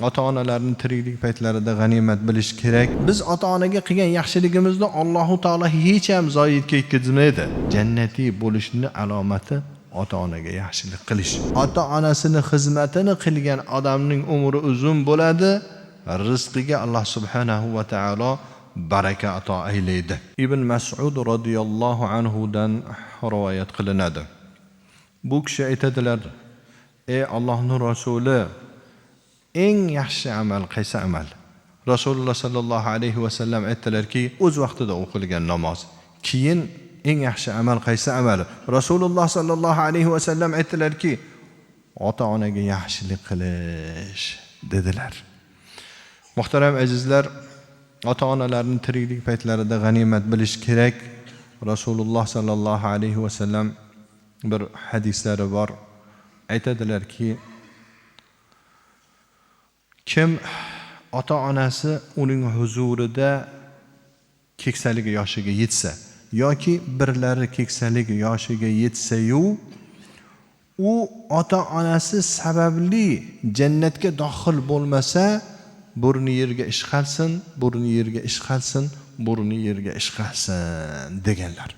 Ota-onalarni tiriklik paytlarida g'animat bilish kerak. Biz ota-onaga qilgan yaxshiligimizni Allohu taolo hech ham zoyi ketkazmaydi. Jannatiy bo'lishni alomati ota-onaga yaxshilik qilish. Ota-onasini xizmatini qilgan odamning umri uzun bo'ladi, rizqiga Alloh subhanahu va taolo baraka ato aylaydi. Ibn Mas'ud radhiyallohu anhu dan rivoyat qilinadi. Bu kishi aytadilar: "Ey Allohning rasuli, eng yaxshi amal qaysi amal?" Rasululloh sallallohu alayhi va sallam aytdilarki, o'z vaqtida o'qilgan namoz. Keyin eng yaxshi amal qaysi amal? Rasululloh sallallohu alayhi va sallam aytdilarki, ota-onaga yaxshilik qilish dedilar. Muhtaram azizlar, ota-onalarning tiriklik paytlarida g'animat bilish kerak. Rasululloh sallallohu alayhi va sallam bir hadislari bor. Aytadilarki, kim ota-onasi uning huzurida keksaligi yoshiga yetsa yoki birlari keksaligi yoshiga yetsa-yu, u ota-onasi sababli jannatga dohil bo'lmasa, burni yerga ishqalsin, burni yerga ishqalsin, burni yerga ishqalsin deganlar.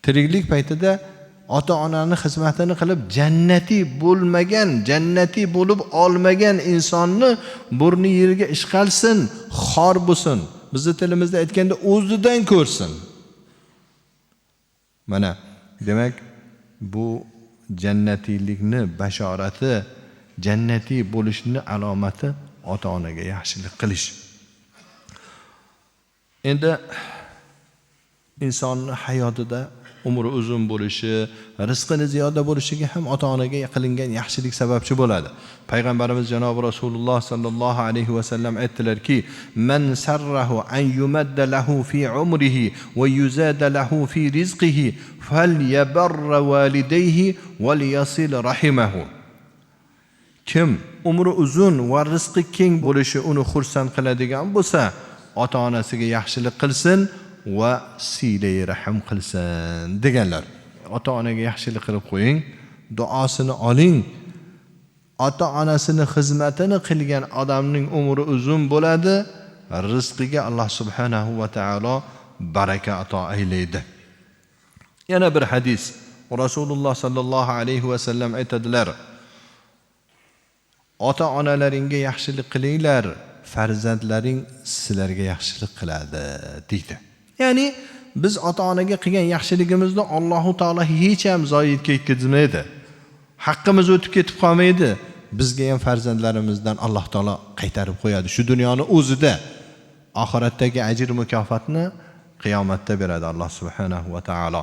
Tiriklik paytida ota-onani xizmatini qilib jannatiy bo'lmagan, jannatiy bo'lib olmagan insonni burni yerga ishqalsin, xor bo'lsin. Bizni tilimizda aytganda o'zidan ko'rsin. Mana, demak, bu jannatiylikni bashorati, jannatiy bo'lishni alomati ota-onaga yaxshilik qilish. Endi insonning hayotida umri uzun bo'lishi, rizqini ziyoda bo'lishiga ham ota-onaga qilingan yaxshilik sababchi bo'ladi. Payg'ambarimiz janobi Rasululloh sallallohu alayhi va sallam aytdilarki: "Man sarrahu an yumadda lahu fi umrihi va yuzada lahu fi rizqihi falyabarra validayhi va liyasil rahimahu." Kim umri uzun va rizqi keng bo'lishi uni xursand qiladigan bo'lsa, ota-onasiga yaxshilik qilsin va siylay rahm qilsin deganlar. Ota-onaga yaxshilik qilib qo'ying, duosini oling. Ota-onasini xizmatini qilgan odamning umri uzun bo'ladi, rizqiga Alloh subhanahu va taolo baraka ato aylaydi. Yana bir hadis. Rasululloh sallallohu alayhi va sallam aytadilar: ota-onalaringga yaxshilik qilinglar, farzandlaring sizlarga yaxshilik qiladi deydi. Ya'ni biz ota-onaga qilgan yaxshiligimizni Allohu taolo hech ham zoyi ketkazmaydi. Haqqimiz o'tib ketib qolmaydi. Bizga ham farzandlarimizdan Alloh taolo qaytarib qo'yadi shu dunyoni o'zida. Oxiratdagi ajr mukofotni qiyomatda beradi Alloh subhanahu va taolo.